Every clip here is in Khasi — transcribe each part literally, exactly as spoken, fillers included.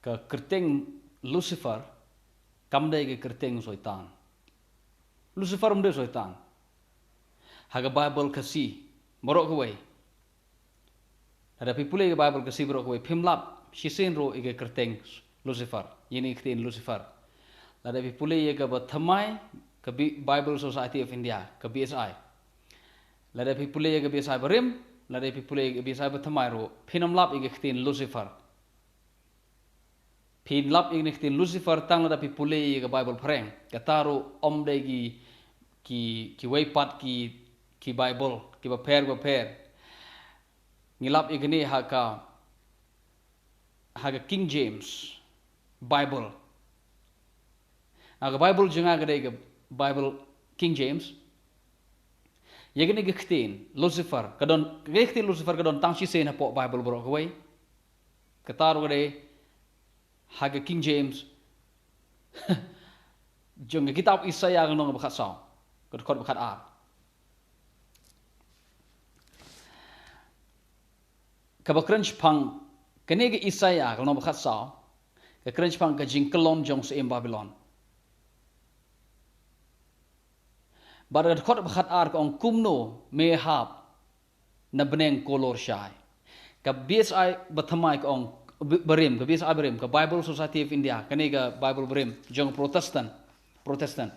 Ka kyrteng Lucifer kam dei ka kyrteng Soitan. Lucifer um dei Soitan. Ha ka Baibl Khasi baroh kawei, lada phi pule ïa ka Baibl Khasi baroh kawei, phim lap shisien ruh ïa ka kyrteng Lucifer, ïa kane ka ktien Lucifer. Lada phi pule ïa kaba thymmai, ka Bi-, Bible Society of India, ka B S I. Lada phi pule ïa ka B S I barim, lada phi pule ïa ka B S I bathymmai ruh, phin ym lap ïa ka ktien Lucifer. Phin lap ïa kane ka ktien Lucifer tang lada phi pule ïa ka Baibl phareng. Kata ruh ym dei ki, ki, kiwei pat ki, ki Baibl kiba pher bapher. Ngi lap ïa kane ha ka, ha ka King James Bible. Na ka Baibl jong nga ka dei ka Baibl King James. Ïa kane ka ktien Lucifer ka don, kane ka ktien Lucifer ka don tang shisien hapoh Baibl baroh kawei. Kata ruh ka dei ha ka King James jong ka kitab Isaïah ka lynnong ba khatsaw, ka dkhot ba khatar. Kaba kren shaphang kane ka Isaïah ka lynnong ba khatsaw, ka kren shaphang ka jingkyllon jong u syiem Babilon. Bad ka dkhot ba khatar ka ong, kumno me la hap na bneng, ko Lorshai. Ka B S I bathymmai ka ong, b-, barim, ka B S I barim, ka Bible Society of India, kane ka Bible barim jong Protestant, Protestant.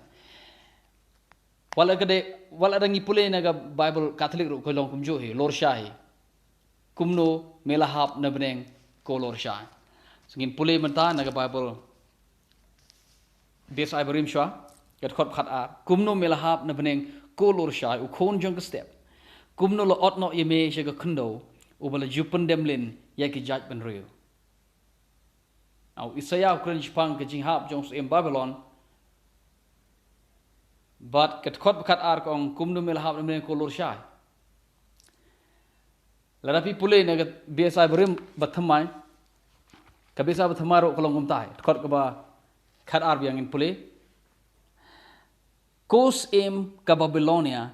Wat la ka dei, wat la da ngi pule na ka Bible Catholic ruh ka long kumjuh hi, Lorshai. Kumno me la hap na bneng, ko Lorshai. So ngin pule mynta na ka Bible B S I barim shuwa, ka dkhot ba khatar. Kumno me la hap na bneng, ko Lorshai, u khun jong ka step. Kumno la ot noh ïa me sha ka khyndew, uba la ju pyndem lin ïa ki jaitbynriew. Now, u Isaïah u kren shaphang ka jinghap jong u syiem Babilon. Bad ka dkhot ba khatar ka ong, kumno me la hap na bneng, ko Lorshai. Lada phi pule na ka B S I barim bathymmai, ka B S I bathymmai ruh ka long kumta, dkhot kaba khatar biang ngin pule. Ko syiem ka Babilonia,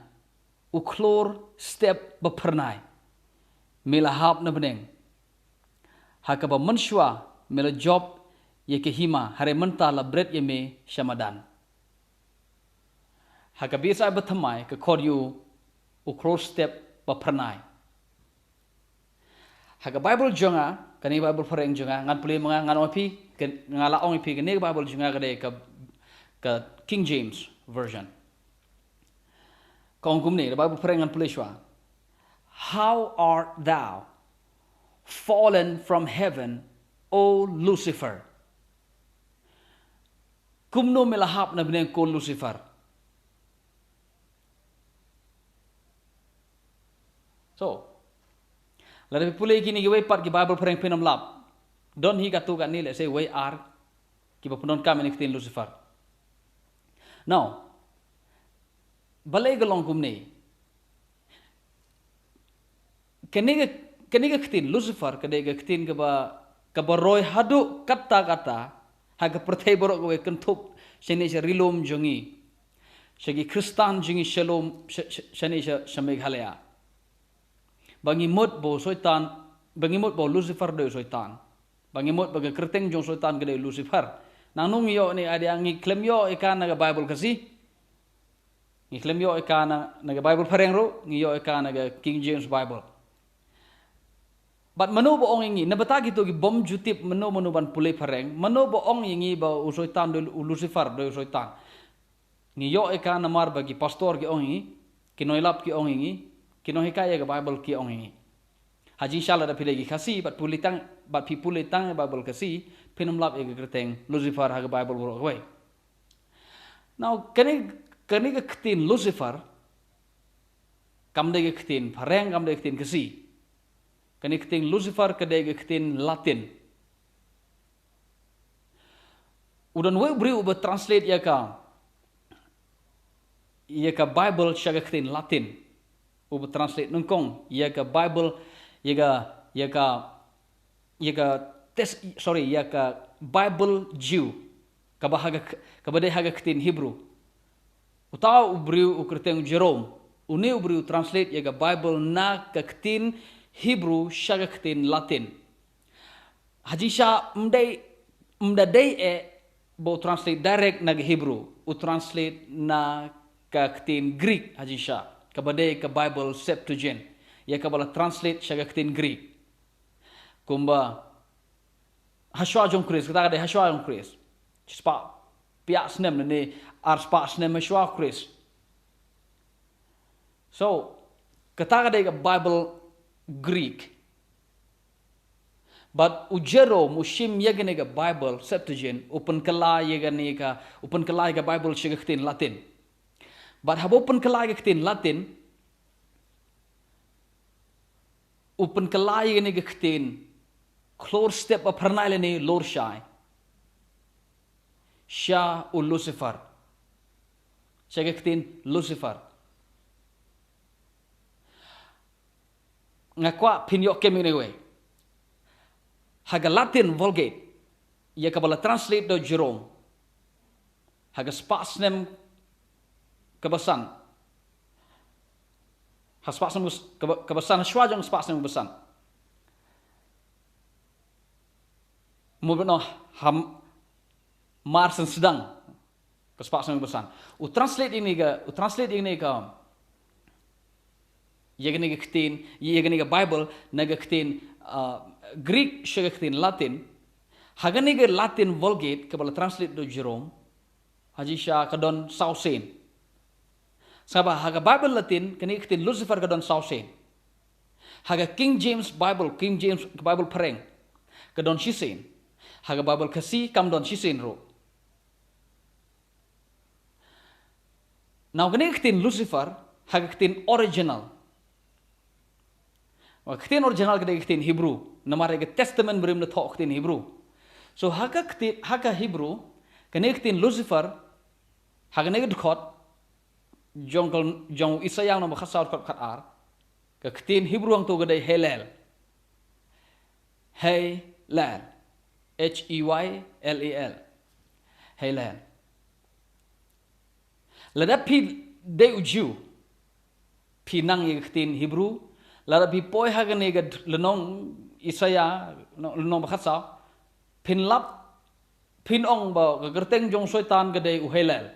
u khlur step ba phyrnai, me la hap na bneng. Ha kaba mynshuwa me la jop ïa ka hima, hynrei mynta la bret ïa me sha madan. Ha ka B S I bathymmai ka khot ïa u u khlur step ba phyrnai. Ha ka Bible jong nga, kane Bible phareng jong nga, ngan pule ma nga, ngan ong ïa phi, ka, nga la ong ïa phi, kane ka Bible jong nga ka dei ka, ka King James Version. Ka ong kumne, ka Bible phareng ngan pule shuwa. How art thou fallen from heaven, O Lucifer? Kumno me la hap na bneng, ko Lucifer? So, lada phi pule kine kiwei pat ki Bible phareng phin ym lap. Don hi katto katne, lehse wei ar kiba pyndonkam ïa kane ka ktien Lucifer. Now, balei ka long kumne? Kane ka, kane ka ktien Lucifer ka dei ka ktien kaba, kaba roi haduh katta katta ha ka pyrthei baroh kawei, kynthup shane sha ri lum jong ngi, sha ki Khristan jong ngi sha lum, sha, sha, shane sha, sha Meghalaya. Ba ngi mut ba u Soitan, ba ngi mut ba u Lucifer dei u Soitan. Ba ngi mut ba ka kyrteng jong u Soitan ka dei Lucifer. Nangno ngi ïoh ïa kane, ngi khlem ïoh ïa ka na ka Bible Khasi. Ngi khlem ïoh ïa ka na, na ka Bible phareng ruh, ngi ïoh ïa ka na ka King James Bible. Bad mano ba ong ïa ngi, na bynta kito ki bym ju tip mano mano ban pule phareng, mano ba ong ïa ngi ba u Soitan dei u Lucifer, dei u Soitan. Ngi ïoh ïa ka namar ba ki pastor ki ong ïa ngi, ki nonglap ki ong ïa ngi, ki nonghikai ïa ka Bible ki ong ïa ngi. Ha jingshisha lada phi dei ki Khasi, bad pule tang, bad phi pule tang ïa Bible Khasi, phin ym lap ïa ka kyrteng Lucifer ha ka Bible baroh kawei. Now, kane, kane ka ktien Lucifer kam dei ka ktien phareng, kam dei ka ktien Khasi. Kane ka ktien Lucifer ka dei ka ktien Latin. U don uwei u briew uba translate ïa ka, ïa ka Bible sha ka ktien Latin. Uba translate nyngkong ïa ka Bible, ïa ka, ïa ka, ïa ka tes-, sorry, ïa ka Bible Jew, kaba ha ka, kaba dei ha ka ktien Hebrew. Uta u briew u kyrteng Jerome. Une u briew u translate ïa ka Bible na ka ktien Hebrew sha ka ktien Latin. Ha jingshisha ym dei, Ym da dei eh ba u translate direct na ka Hebrew, u translate na ka ktien Greek ha jingshisha, kaba dei ka Bible Septuagint, ïa kaba la translate sha ka ktien Greek. Kumba hashwa jong u Khrist, kata ka dei hashwa jong u Khrist. Shispah piak snem ne ar spah snem hashwa u Khrist. So, kata ka dei ka Bible Greek. But u Jerome u shim ïa kane ka Bible Septuagint, u pynkylla ïa kane ka, u pynkylla ïa ka Bible sha ka ktien Latin. But haba u pynkylla ïa ka ktien Latin, u pynkylla ïa kane ka ktien khlur step ba phyrnai lane lur shai sha u Lucifer. Sha ka ktien Lucifer. Nga kwah phin ïoh kem ïa kane kawei. Ha ka Latin Vulgate, ïa kaba la translate da u Jerome ha ka spah snem kaba san. Ha spah snem kaba, kaba san, hashwa jong spah snem kaba san. Mo bynno ha mar shen sdang ka spah snem kaba san. U translate ïa kane ka, u translate ïa kane ka, ïa kane ka ktien, ïa kane ka Bible na ka ktien, ah, Greek sha ka ktien Latin. Ha kane ka Latin Vulgate kaba la translate da u Jerome, ha jingshisha ka don saw sien. Sngap ba ha ka Bible Latin, kane ka ktien Lucifer ka don saw sien. Ha ka King James Bible, King James Bible phareng, ka don shisien. Ha ka Bible Khasi kam don shisien ruh. Now kane ka ktien Lucifer, ha ka ktien original, ka ktien original ka dei ka ktien Hebrew, namar ïa ka Testament barim la thoh ka ktien Hebrew. So ha ka ktien, ha ka Hebrew, kane ka ktien Lucifer, ha kane ka dkhot jong ka, jong Isaïah lynnong ba khatsaw dkhot khatar, ka ktien Hebrew hangto ka dei Heylel. Heylel. H E Y L E L. Heylel. Lada phi dei u Jiw, phi nang ïa ka ktien Hebrew, lada phi poi ha kane ka lynnong Isaïah, lynnong ba khatsaw, phin lap, phin ong ba ka kyrteng jong u Soitan ka dei u Heylel.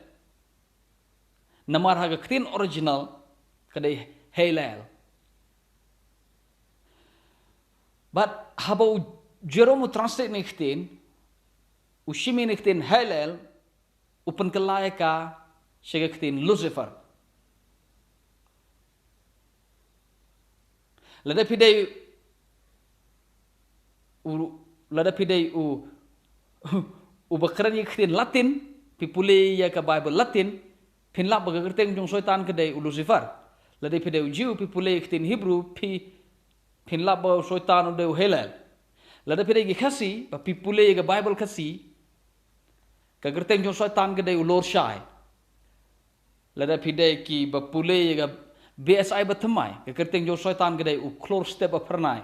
Namar ha ka ktien original ka dei Heylel. But haba u Jerome u translate ïa kane ka ktien, u shim ïa kane ka ktien Heylel, u pynkylla ïa ka sha ka ktien Lucifer. Lada phi dei u, lada phi dei u, uba kren ïa ka ktien Latin, phi pule ïa ka Bible Latin, phin lap ba ka kyrteng jong u Soitan ka dei u Lucifer. Lada phi dei u Jiw, phi pule ïa ka ktien Hebrew, phi, phin lap ba u Soitan u dei u Heylel. Lada phi dei ki Khasi, ba phi pule ïa ka Bible Khasi, ka kyrteng jong u Soitan ka dei u Lurshai. Lada phi dei kiba pule ïa ka B S I bathymmai, ka kyrteng jong u Soitan ka dei u khlur step ba phyrnai.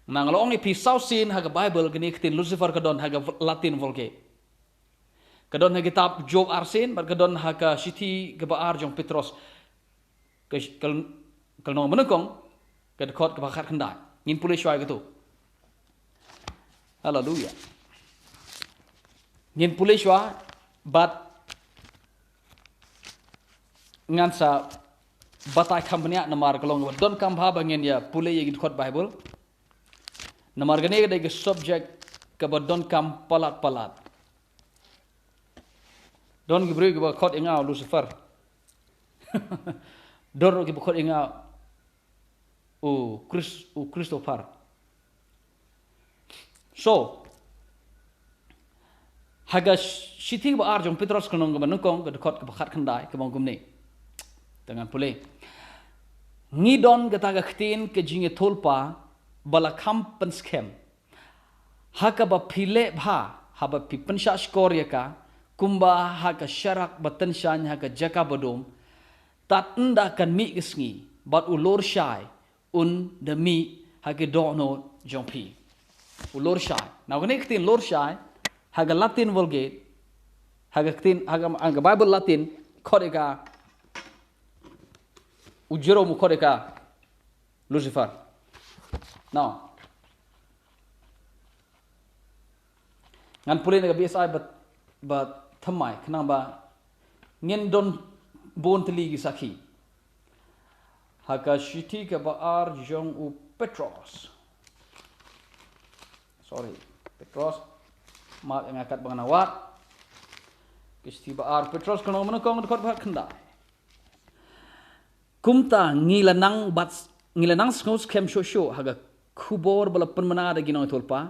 Nga la ong ïa phi, saw sien ha ka Bible kane ka ktien Lucifer ka don ha ka Latin Vulgate. Ka don ha ka kitab Job arsien, bad ka don ha ka shithi kaba ar jong u Petros, ka, ka, ka lynnong banyngkong, ka dkhot kaba khatkhyndai. Ngin pule shuwa ïa kato. Haleluya. Ngin pule shuwa, bad ngan sa batai kham bniah namar ka long kaba donkam bha ba ngin ïa pule ïa ki dkhot Bible. Namar kane ka dei ka subject kaba donkam palat palat. Don ki briew kiba khot ïa nga u Lucifer. Don ruh kiba khot ïa nga u Chris, u Christopher. So, ha ka shithi kaba ar jong u Petros ka lynnong kaba nyngkong, ka dkhot kaba khatkhyndai, kaba ong kumne. Te ngan pule. Ngi don kata ka ktien ka jingïathuhlypa ba la kham pynskhem, ha kaba phi leh bha haba phi pynshah shkor ïa ka, kumba ha ka sharak ba tyngshaiñ ha ka jaka badum, tad ynda kan mih ka sngi, bad u Lurshai un da mih ha ki dohnud jong phi. U Lurshai. Now kane ka ktien Lurshai, ha ka Latin Vulgate, ha ka ktien, ha ka, ha ka Bible Latin, khot ïa ka, u Jerome u khot ïa ka Lucifer. Now, Ngan pule na ka B S I ba, ba thymmai, khnang ba ngin don bun tylli ki sakhi. Ha ka shithi kaba ar jong u Petros. Sorry, Petros. Maaf ïa nga kat ba nga na wad. Ka shithi ba ar Petros ka lynnong ba nyngkong, dkhot ba khyndai. Kumta ngi la nang bat, ngi la nang sngewskhem shuh shuh ha ka khubor ba la pynmynna da ki nongïathuhlypa.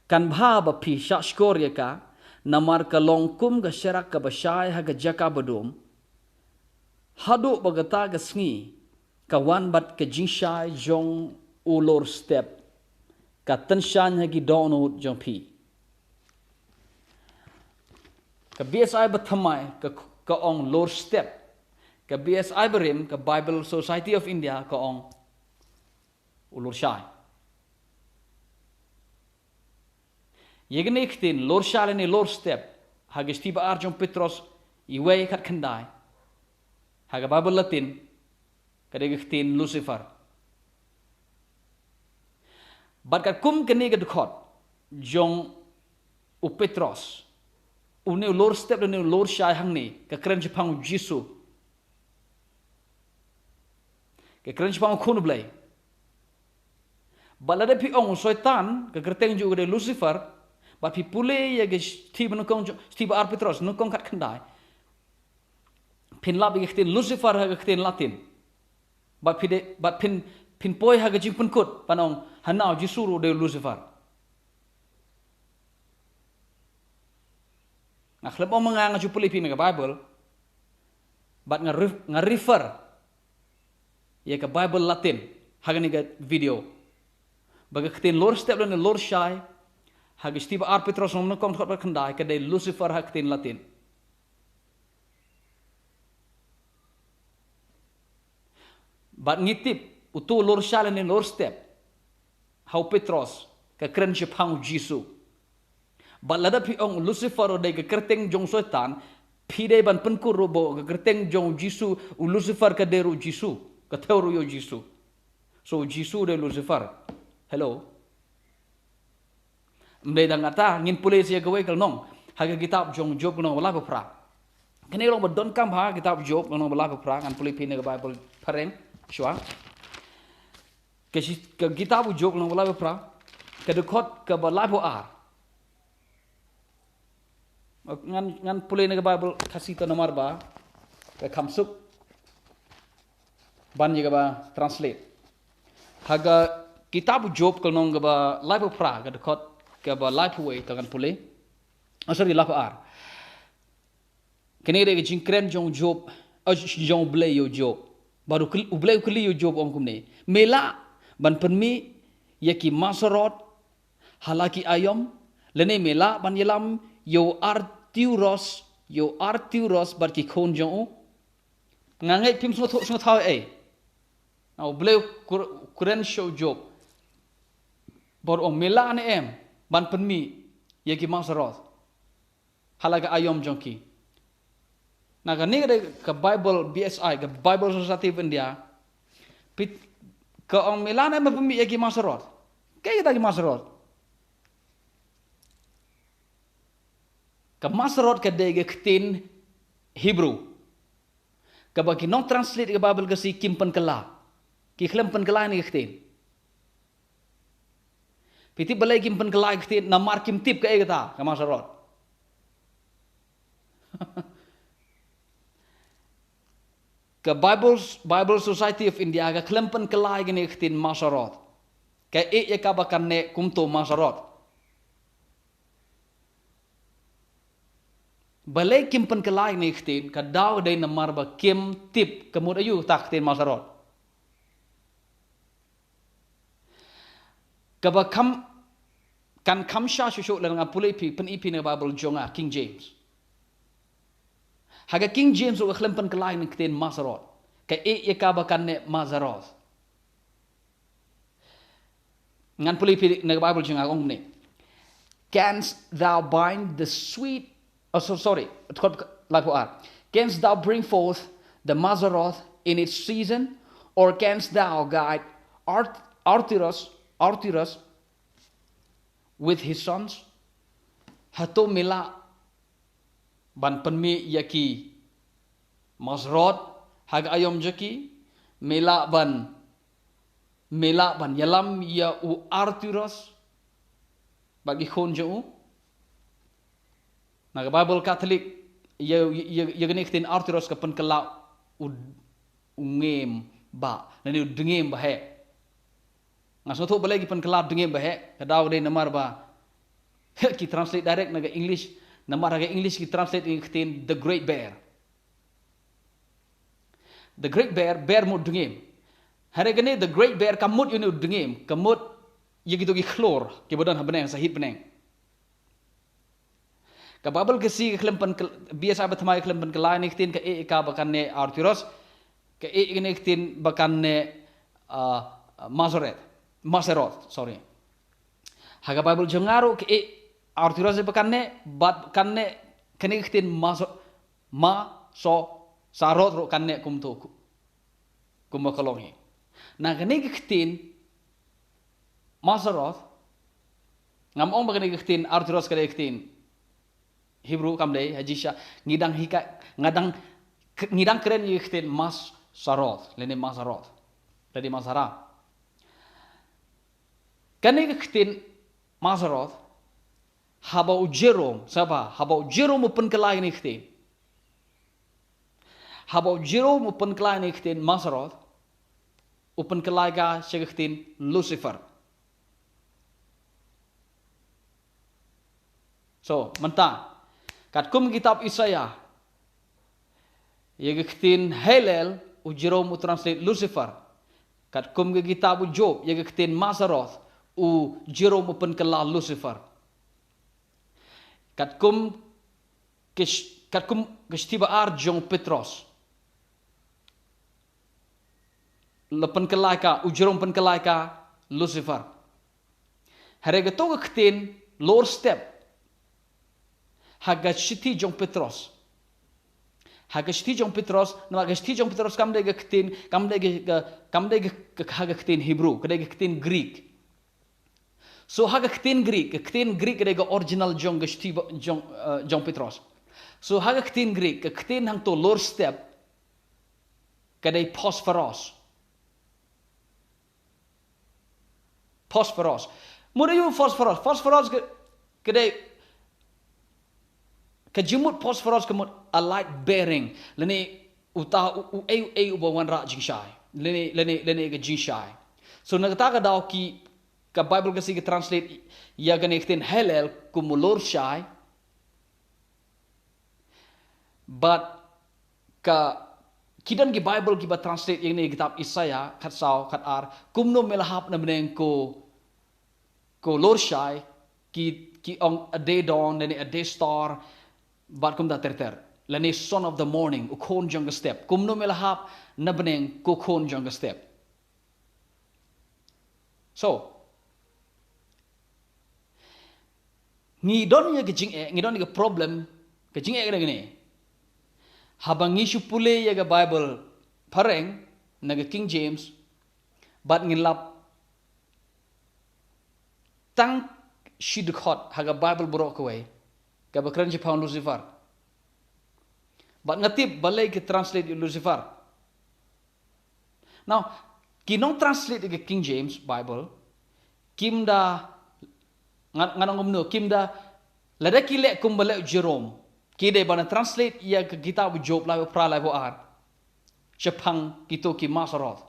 Kan bha ba phi shahshkor ïa ka, namar ka long kum ka sharak kaba shai ha ka jaka badum. Haduh ba kata ka sngi ka wan bad ka jingshai jong u lor step, ka tyngshaiñ ha ki dohnud jong phi. Ka B S I ba thymmai ka, ka ong lor step. Ka B S I barim, ka Bible Society of India, ka ong u lor shai. Ïa kane ka ktien lor shai lane lor step, ha ka shithi ba ar jong Petros, wei khat khyndai, ha ka Bible Latin ka dei ka ktien Lucifer. Bad katkum kane ka dkhot jong u Petros, une u lor step lane u lor shai hangne ka kren shaphang u Jisu. Ka kren shaphang u Khun u Blei. Bad lada phi ong u Soitan, ka kyrteng jong u ka dei Lucifer, bad phi pule ïa ka shithi ba nyngkong jong, shithi ba ar Petros, nyngkong khat khyndai, phin lap ïa ka ktien Lucifer ha ka ktien Latin. Bad phi dei, bad phin, phin poi ha ka jingpynkut ban ong, hana u Jisu ruh u dei u Lucifer. Nga khlem ong ma nga, nga ju pule phi na ka Bible. Bad nga ref-, nga refer ïa ka Bible Latin ha kane ka video. Ba ka ktien lor step lane lor shai ha ka shithi ba ar Petros lynnong nyngkong, dkhot ba khyndai, ka dei Lucifer ha ka ktien Latin. Bad ngi tip uto u lor shai lane lor step ha u Petros ka kren shaphang u Jisu. Bad lada phi ong u Lucifer u dei ka kyrteng jong u Soitan, phi dei ban pynkut ruh ba ka kyrteng jong u Jisu, u Lucifer ka dei ruh u Jisu, ka thew ruh ïa u Jisu. So u Jisu u dei Lucifer. Hello. Ym dei tang kata, ngin pule sha kawei ka lynnong ha ka kitab jong Job ka lynnong ba laiphew phra. Kane ka long ba donkam ha ka kitab Job ka lynnong ba laiphew phra, ngan pule phi na ka Bible phareng shuwa. Ka shi-, ka kitab u Job ka lynnong ba laiphew phra, ka dkhot kaba laiphew ar. Ngan, ngan pule na ka Bible Khasi to namar ba ka kham suk ban ïa kaba translate. Ha ka kitab u Job ka lynnong kaba laiphew phra, ka dkhot kaba laiphew wei to ngan pule. Oh, sorry, laiphew ar. Kane ka dei ka jingkren jong u Job, eh, jong u Blei ïa u Job. Bad u kyl-, u Blei u kylli ïa u Job, u ong kumne: Me lah ban pynmih ïa ki masarot ha la ki aïom, lane me lah ban ïalam ïa u Arturos, ïa u Arturos bad ki khun jong u? Nga ngeit phim sngewthuh, sngewthuh ei. Na u Blei u kur-, u kren sha u Job. Bad u ong, me lah ne em ban pynmih ïa ki masarot ha la ka aïom jong ki? Na kane ka dei ka Bible B S I, ka Bible Society of India. Phi, ka ong me lah ne em ban pynmih ïa ki masarot. Kaei kata ki masarot? Ka masarot ka dei ka ktien Hebrew. Kaba ki nong translate ka Bible Khasi kim pynkylla. Ki khlem pynkylla ïa kane ka ktien. Phi tip balei kim pynkylla ïa ka ktien? Namar kim tip kaei kata ka masarot. Ka Bible, Bible Society of India ka khlem pynkylla ïa kane ka ktien masarot. Ka ïeh ïa kaba kane kumto masarot. Balei kim pynkylla ïa kane ka ktien? Ka daw dei namar ba kim tip ka mut aïu kata ka ktien masarot. Kaba kham, kan kham sha shuh shuh lada nga pule phi, pyni phi na ka Bible jong nga, King James. Ha ka King James ruh ka khlem pynkylla ïa kane ka ktien masarot. Ka ïeh ïa kaba kane masarot. Ngan pule phi na ka Bible jong nga, ka ong kumne: Canst thou bind the sweet, oh, so, sorry, dkhot laiphew ar. Canst thou bring forth the Mazaroth in its season, or canst thou guide Art-, Arcturus, Arcturus with his sons? Hato me lah ban pynmih ïa ki Mazzaroth ha ka aïom jong ki? Me lah ban, me lah ban ïalam ïa u Arturos bad ki khun jong u? Na ka Baibl Katholik, ïa, ïa, ïa kane ka ktien Arturos ka pynkylla u, u ngiem ba, lane u dngiem ba heh. Nga sngewthuh balei ki pynkylla dngiem ba heh, ka daw ka dei namar ba ki translate direct na ka English, namar ha ka English ki translate ïa ka ktien the great bear. The great bear, bear mut dngiem. Hynrei kane the great bear kam mut ïa une u dngiem, ka mut ïa kito ki khlur kiba don ha bneng, sahit bneng. Ka Baibl Khasi ka khlem pynkylla, B S I ba thymmai ka khlem pynkylla ïa kane ka ktien, ka ïeh ïa ka ba kane Arturos, ka ïeh ïa kane ka ktien ba kane, ah, Mazzaroth, Mazzaroth, sorry. Ha ka Baibl jong nga ruh ka ïeh Arturos ba kane, bad kane, kane ka ktien Mazza-, Mazzaroth ruh kane kumto, kumba ka long hi. Na kane ka ktien Mazzaroth, ngam ong ba kane ka ktien Arturos ka dei ka ktien Hebrew, kam dei, ha jingshisha ngi dang hikai, nga dang, ngi dang kren ïa ka ktien Mazzaroth lane Mazzaroth, lane Mazzara. Kane ka ktien Mazzaroth, haba u Jerome, sngap bha, haba u Jerome u pynkylla ïa kane ka ktien, haba u Jerome u pynkylla ïa kane ka ktien Mazzaroth, u pynkylla ka sha ka ktien Lucifer. So, mynta, katkum ka kitab Isaïah, ïa ka ktien Hallel, u Jerome u translate Lucifer. Katkum ka kitab u Job, ïa ka ktien Mazzaroth, u Jerome u pynkylla Lucifer. Katkum ka sh-, katkum ka shithi ba ar jong u Petros, la pynkylla ka, u Jerome pynkylla ka Lucifer. Hynrei kato ka ktien lower step ha ka shithi jong u Petros. Ha ka shithi jong u Petros, namar ka shithi jong u Petros kam dei ka ktien, kam dei ka, ka, kam dei ka, ka, ha ka ktien Hebrew, ka dei ka ktien Greek. So ha ka ktien Greek, ka ktien Greek ka dei ka original jong ka shithi ba-, jong, eh, jong u Petros. So ha ka ktien Greek, ka ktien hangto lower step ka dei phosphorus. Phosphorus. Mut aïu phosphorus? Phosphorus ka, ka dei, ka jingmut phosphorus ka mut a light bearing. Lane uta u, uei uei uba wanrah jingshai. Lane, lane, lane ka jingshai. So na kata ka daw ki, ka Baibl Khasi ka translate ïa kane ka ktien Hallel kum u lurshai. Bad ka, ki don ki Baibl kiba translate ïa kane ka kitab Isaïah khatsaw, khatar, kumno me la hap na bneng ko, ko lurshai, ki, ki ong a day dawn, lane a day star, bad kumta ter ter. Lane son of the morning, u khun jong ka step. Kumno me la hap na bneng ko khun jong ka step. So, ngi don ïa ka jingeh, ngi don ïa ka problem, ka jingeh ka dei kane. Haba ngi shu pule ïa ka Baibl phareng, na ka King James, bad ngin lap tang shi dkhot ha ka Baibl baroh kawei, kaba kren shaphang Lucifer. Bad nga tip balei ki translate ïa Lucifer. Now, ki nong translate ïa ka King James Bible, kim da, nga, ngan ong kumno, kim da, lada ki leh kumba leh u Jerome, ki dei ban translate ïa ka kitab u Job laiphew phra, laiphew ar shaphang kito ki Mazzaroth.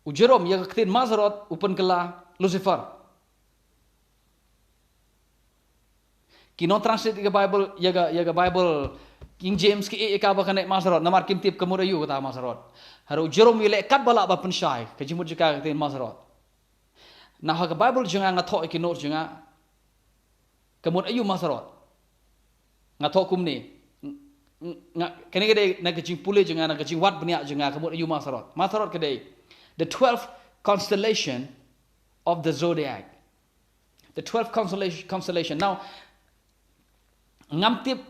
U Jerome ïa ka ktien Mazzaroth u pynkylla Lucifer. Ki nong translate ïa ka Baibl, ïa ka, ïa ka Baibl King James ki ïeh ïa ka ba kane Mazzaroth, namar kim tip ka mut aïu kata Mazzaroth. Hynrei u Jerome u leh katba lah ba pynshai, ka jingmut jong ka ka ktien Mazzaroth. Na ha ka Baibl jong nga, nga thoh ïa ki notes jong nga, ka mut aïu Mazzaroth. Nga thoh kumne. Ng-, ng-, nga, kane ka dei na ka jingpule jong nga, na ka jingwad bniah jong nga, ka mut aïu Mazzaroth. Mazzaroth ka dei the twelfth constellation of the zodiac. The twelfth constellation, constellation. Now, ngam tip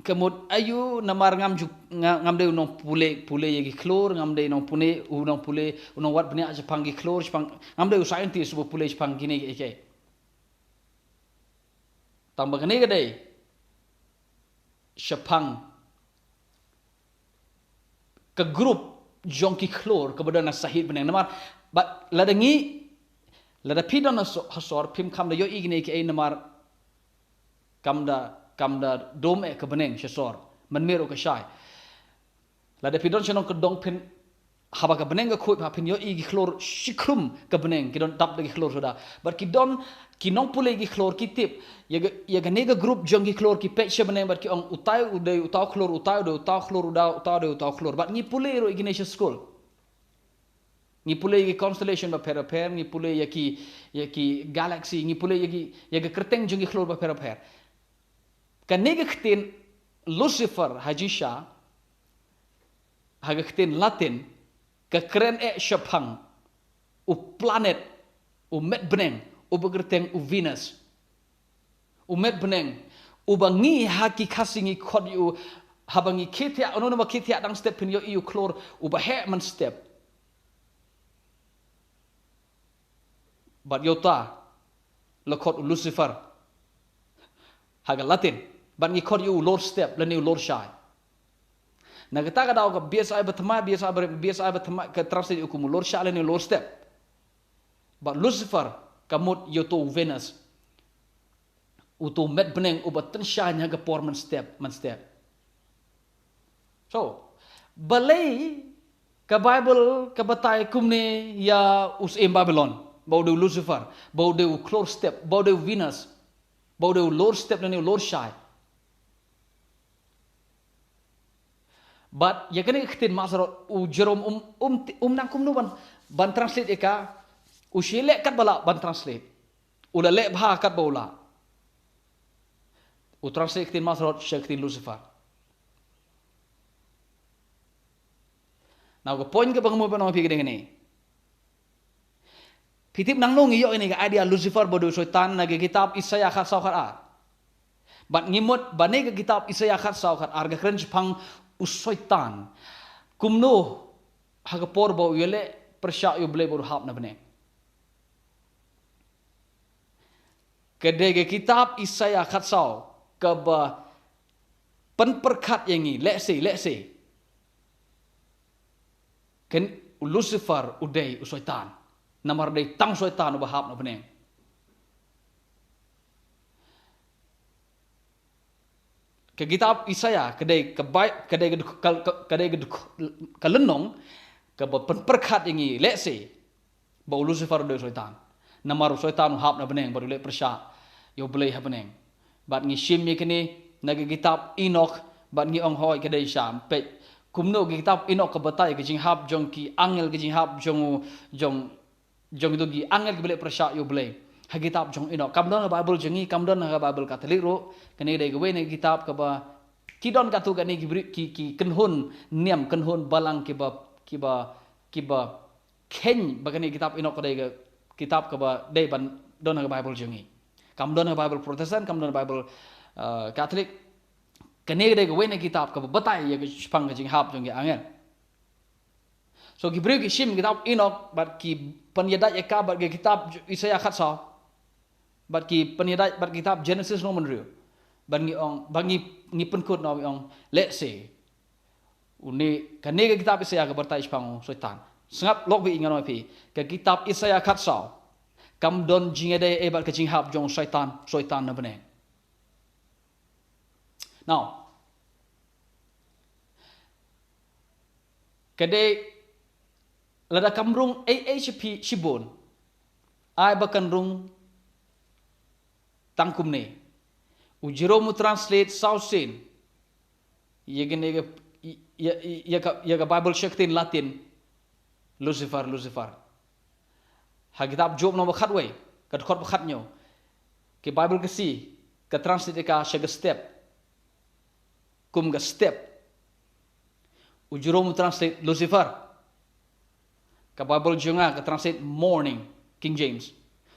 ka mut aïu, namar ngam ju, nga, ngam dei u nongpule, pule ïa ki khlur, ngam dei u nongpule, u nongpule, u nongwad bniah shaphang ki khlur, shaphang, ngam dei u scientist uba pule shaphang kine kiei kiei. Tang ba kane ka dei shaphang ka group jong ki khlur kaba don ha sahit bneng. Namar ba lada ngi, lada phi don ha so-, ha sor, phim kham da ïohi kine kiei namar kam da, kam da dum eh ka bneng sha sor. Mynmiet ruh ka shai. Lada phi don sha nong ka dong phin, haba ka bneng ka khuid, ha phin ïohi ki khlur shikhrum ka bneng, ki don dap da ki khlur suda. Bad ki don, ki nongpule ki khlur ki tip ïa ka, ïa kane ka group jong ki khlur, ki peit sha bneng bad ki ong, utai u dei uta u khlur, utai u dei uta u khlur, uda, utai u dei uta u khlur. Bad ngi pule ruh ïa kine sha skul. Ngi pule ïa ki constellation bapher bapher, ngi pule ïa ki, ïa ki galaxy, ngi pule ïa ki, ïa ka kyrteng jong ki khlur bapher bapher. Kane ka ktien Lucifer ha jingshisha, ha ka ktien Latin, ka kren eh shaphang u planet, u met bneng, uba kyrteng u Venus. U met bneng, uba ngi ha ki Khasi ngi khot ïa u, haba ngi khie thiah, uno uno ba khie thiah dang step phin ïohi u khlur uba heh mynstep. Bad ïa uta la khot u Lucifer ha ka Latin, bad ngi khot ïa u lor step lane u lor shai. Na kata ka daw ka B S I ba thymmai, B S I ba, B S I ba thymmai ka translate ïa u kum u lor shai lane u lor step. Bad Lucifer ka mut ïa uto u Venus, uto u met bneng uba tyngshaiñ ha ka por mynstep mynstep. So, balei ka Bible ka batai kumne ïa u syiem Babylon, ba u dei u Lucifer, ba u dei u khlur step, ba u dei u Venus, ba u dei u lor step lane u lor shai? Bad ïa kane ka ktien Mazzaroth, u Jerome um, um, um nang kumno ban, ban translate ïa ka, u shu leh katba lah ban translate. U la leh bha katba u lah. U translate ktien Mazzaroth sha ktien Lucifer. Now ka point kaba nga mut ban ong ïa phi ka dei kane. Phi tip nangno ngi ïoh ïa kane ka idea Lucifer ba u dei u Soitan? Na ka kitab Isaïah khatsaw khatar. Bad ngi mut ba kane ka kitab Isaïah khatsaw khatar ka kren shaphang u Soitan. Kumno ha ka por ba u ïaleh pyrshah ïa u Blei bad u hap na bneng. Ka dei ka kitab Isaïah khatsaw kaba pynpyrkhat ïa ngi, lehse, lehse. Kan u Lucifer u dei u Soitan. Namar dei tang Soitan uba hap na bneng. Ka kitab Isaïah ka dei ka bai-, ka dei ka duk-, ka, ka, ka dei ka duk-, ka lynnong kaba pynpyrkhat ïa ngi, lehse, ba u Lucifer u dei u Soitan. Namar u Soitan u hap na bneng bad u leh pyrshah ïa u Blei ha bneng. Bad ngi shim ïa kane na ka kitab Enok bad ngi ong hooid ka dei sham. Peit kumno ka kitab Enok ka batai ka jinghap jong ki angel, ka jinghap jong u, jong jong kito ki angel kiba leh pyrshah ïa u Blei. Ha kitab jong Enok. Kam don ha Bible jong ngi, kam don ha Bible Katholik ruh. Kane dei kawei na ki kitab kaba ki don katto katne ki briew ki, ki kynhun niam, kynhun balang kiba, kiba, kiba kheiñ ba kane kitab Enok ka dei ka kitab kaba dei ban don ha Bible jong ngi. Kam don ha Bible Protestant, kam don ha Bible, uh, Katholik. Kane ka dei kawei na ki kitab kaba batai ïa ka shaphang ka jinghap jong ki angel. So ki briew ki shim kitab Enok bad ki pynïadait ïa ka bad ka kitab Isaïah khatsaw. Bad ki pynïadait bad kitab Genesis nomon hynriew. Bad ngi ong, bad ngi, ngi pynkut noh, ngi ong, lehse une, kane ka kitab Isaïah ka batai shaphang u Soitan. Sngap lok beit, ngan ong ïa phi, ka kitab Isaïah khatsaw kam don jingïadei ei bad ka jinghap jong u Soitan, Soitan na bneng. Now, ka dei lada kam rung ei ei sha phi shibun, ai ba kan rung tang kumne. U Jerome u translate saw sien ïa kane ka, ïa, ïa, ïa ka, ïa ka Bible sha ka ktien Latin, Lucifer, Lucifer. Ha kitab Job nomba khatwei, ka dkhot ba khathynñiew. Ka Bible Khasi ka translate ïa ka sha ka step. Kum ka step. U Jerome u translate Lucifer. Ka Bible jong nga ka translate morning, King James.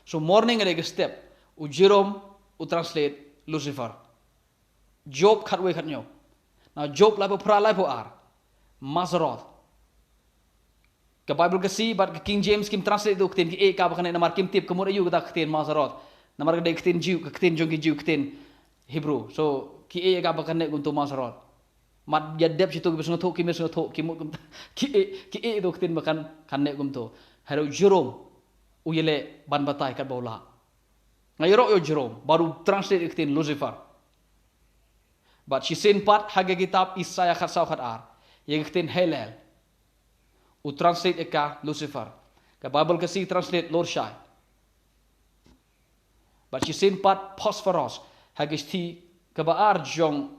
So morning ka dei ka step. U Jerome u translate Lucifer. Job khatwei khathynñiew. Now Job laiphew phra laiphew ar, Mazzaroth. Ka Bible Khasi bad ka King James kim translate ïa u ktien, ki ïeh ïa ka ba kane namar kim tip ka mut aïu kata ka ktien Mazzaroth. Namar ka dei ka ktien Jiw, ka ktien jong ki Jiw, ka ktien Hebrew. So ki ïeh ïa ka ba kan leh kumto Mazzaroth. Mat ïa dep shi to ki ba sngewthuh, ki mih sngewthuh, ki mut kumto. Ki ïeh, ki ïeh to ka ktien ba kan, kan leh kumto. Haduh Jerome u ïaleh ban batai katba u lah. Nga ïaroh ïa u Jerome, bad u translate ïa ka ktien Lucifer. Bad shisien pat ha ka kitab Isaiah khatsaw khatar, ïa ka ktien Hellel, u translate ïa ka Lucifer. Ka Bible Khasi translate Lurshai. Bad shisien pat Phosphorus, ha ka shithi kaba ar jong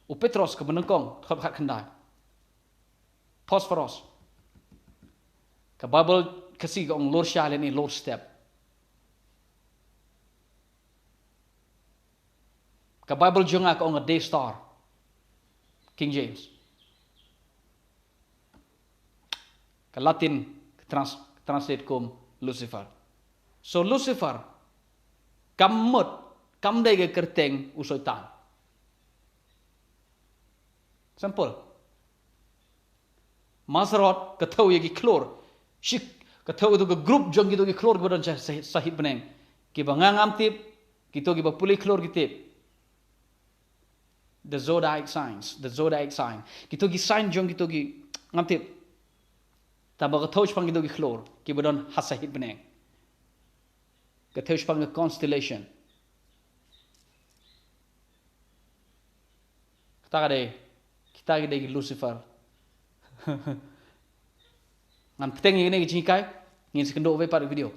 u Petros kaba nyngkong, dkhot khatkhyndai. Phosphorus. Ka Bible Khasi ka ong Lurshai lane Lurstep. Ka Bible jong nga ka ong a day star. King James. Ka Latin ka trans-, translate kum Lucifer. So Lucifer, kam mut, kam dei ka kyrteng u Soitan. Simple. Mazzaroth ka thew ïa ki khlur. Shi, ka thew ïa ka group jong kito ki khlur kiba don sha, sha, sahit bneng. Kiba nga ngam tip, kito kiba pule khlur ki tip. The zodiac signs, the zodiac sign. Kito ki sign jong kito ki, ngam tip. Tangba ka thew shaphang kito ki khlur kiba don ha sahit bneng. Ka thew shaphang ka constellation. Kata ka dei, kita ki dei ki Lucifer. Ngan bteng ïa kane ka jinghikai, ngin sa kynduh wei pat video.